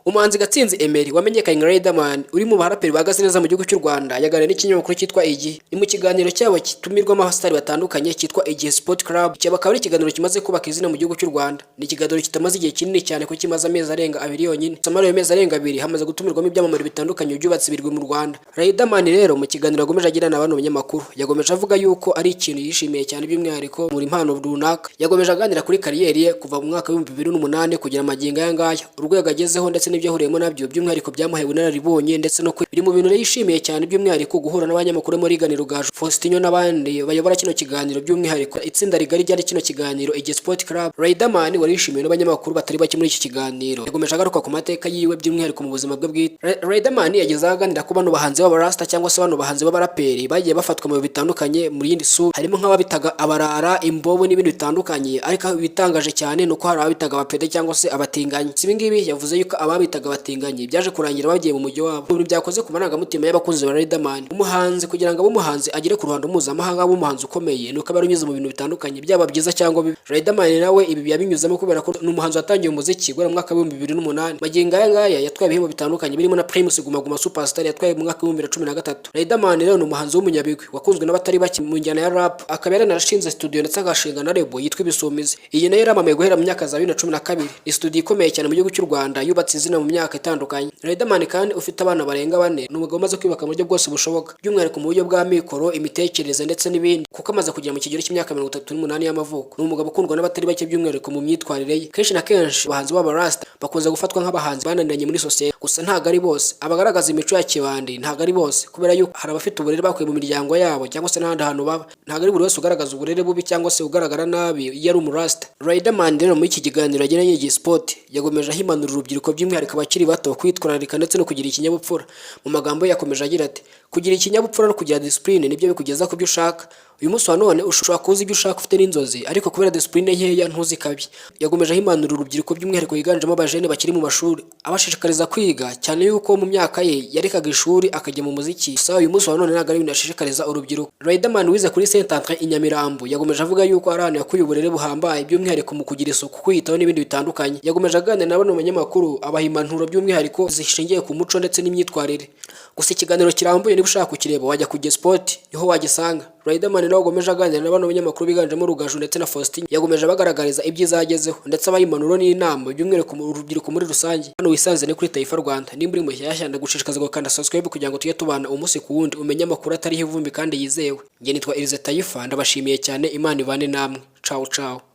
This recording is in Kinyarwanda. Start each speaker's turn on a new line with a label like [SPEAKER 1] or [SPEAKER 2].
[SPEAKER 1] Umuhanzi Gatsinzi Emery wamenyekanye nka Riderman, uri mu baraperi bahagaze neza mu gihugu cy'u Rwanda, yaganiriye n'ikinyamakuru cyitwa Igihe. Ni mu kiganiro cyabo gitumirwamo abasitari batandukanye cyitwa Igihe Sport Club. Iki akaba ari ikiganiro kimaze kubaka izina mu gihugu cy'u Rwanda. Ni ikiganiro kitamaze igihe kinini cyane kuko kimaze amezi arenga 2 yonyine. Gusa muri ayo mezi arenga 2 hamaze gutumirwamo ibyamamare bitandukanye byubatse ibirwi mu Rwanda. Riderman rero mu kiganiro yagomeje agirana na bano banyamakuru, yagomeje avuga yuko ari ikintu yishimiye cyane, by'umwihariko muri impano runaka. Yagomeje aganira kuri kariyeri ye kuva mu mwaka wa 2008 kugera magingo aya ngaya, urwego agezeho ndetse n'ibyo yahuriyemo nabyo, by'umwihariko byamuhaye ubunararibonye, ndetse no biri mu bintu yishimiye cyane, by'umwihariko guhura n'abanyamakuru muri Regan Rugaju, Faustinho n'abandi bayobora kino kiganiro, by'umwihariko itsinda rigari ryari kino kiganiro Igihe Sport Club. Riderman wari yishimiwe n'abanyamakuru batari bake muri iki kiganiro, yagomeje agaruka ku mateka yiwe, by'umwihariko mu buzima bwe bwite. Riderman yageze aho aganira ku bano bahanzi b'abarasta cyangwa se bano bahanzi b'abaraperi bagiye bafatwa mu bihe bitandukanye mu yindi sura, harimo nk'ababitaga abarara, imbobo n'ibindi bitandukanye. Ariko ibitangaje cyane ni uko hari ababitaga abapede cyangwa se abatinganyi. Si ibi ngibi, yavuze yuko ababitaga abatinganyi byaje kurangira bagiye mu mujyi wabo, ibintu byakoze ku marangamutima y'abakunzi ba Riderman. Umuhanzi kugira ngo abe umuhanzi agere ku ruhando mpuzamahanga, abe umuhanzi ukomeye, nuko aba yaranyuze mu bintu bitandukanye, byaba byiza cyangwa bibi. Riderman nawe ibi yabinyuzemo kubera ko ni umuhanzi watangiye umuziki guhera mu mwaka wa 2008. Magingo aya ngaya yatwaye ibihembo bitandukanye birimo na Primus Guma Guma Superstar yatwaye mu mwaka wa 2013. Riderman rero ni umuhanzi w'umunyabigwi wakunzwe n'abatari bake mu njyana ya rap, akaba yaranashinze studio ndetse agashinga na label yitwa Ibisumizi. Iyi nayo yaramamaye guhera mu myaka za 2012. Ni studio ikomeye cyane mu gihugu cy'u Rwanda, yubatse izina mu myaka itandukanye. Riderman kandi ufite abana barenga bane, ni umugabo umaze kwiyubaka mu buryo bwose bushoboka, by'umwihariko mu buryo bwa mikoro, imitekerereze ndetse n'ibindi, kuko amaze kugera mu kigero cy'imyaka 38 y'amavuko. Ni umugabo ukundwa n'abatari bake, by'umwihariko mu myitwarire ye. Kenshi na kenshi abahanzi b'abarasta bakunze gufatwa nk'abahanzi bananiranye muri sosiyete, gusa ntabwo ari bose. Abagaragaza imico ya kibandi ntabwo ari bose, kubera yuko hari abafite uburere bakuye mu miryango yabo cyangwa se n'ahandi hantu baba. Ntabwo ari buri wese ugaragaza uburere bubi cyangwa se ugaragara nabi iyo ari umurasta. Riderman rero muri iki kiganiro yagiranye n'Igihe Sport yagomeje ahimanura urubyiruko, by'umwihariko abakiri bato, kwitwararika ndetse no kugira ikinyabupfura. Mu magambo ye yakomeje agira ati: "Kugira ikinyabupfura no kugira discipline nibyo bikugeza ku byo ushaka. Uyu munsi wa none ushobora kuzi ibyo ushaka, ufite n'inzozi, ariko kubera discipline nkeya ntuzikabye." Yagomeje ahimanura urubyiruko, by'umwihariko yiganjemo abajene bakiri mu mashuri, abashishikariza kwiga cyane, yuko mu myaka ye yarekaga ishuri akajya mu muziki. Gusa uyu munsi wa none ntabwo ari ibintu yashishikariza urubyiruko. Riderman wize kuri Saint André i Nyamirambo yagomeje avuga yuko ari ahantu yakuye uburere buhambaye, by'umwihariko mu kugira isuku, kwiyitaho n'ibindi bitandukanye. Yagomeje aganira na bano banyamakuru, abaha impanuro by'umwihariko zishingiye ku muco ndetse n'imyitwarire. Gusa ikiganiro kirambuye niba ushaka kukireba wajya ku Sport, niho wagisanga. Riderman nawe wagomeje aganira na bano banyamakuru biganjemo Rugaju ndetse na Faustin, yagomeje abagaragariza ibyiza yagezeho ndetse abaha impanuro n'inama, by'umwihariko mu rubyiruko muri rusange. Hano wisanze ni kuri Taifa Rwanda. Nimba uri mushyashya, ndagushishikaza gukanda subscribe kugira ngo tujye tubana umunsi ku wundi, umenye amakuru atariho ivumbi kandi yizewe. Njye nitwa Elize Taifa, ndabashimiye cyane. Imana ibane namwe. Ciao ciao.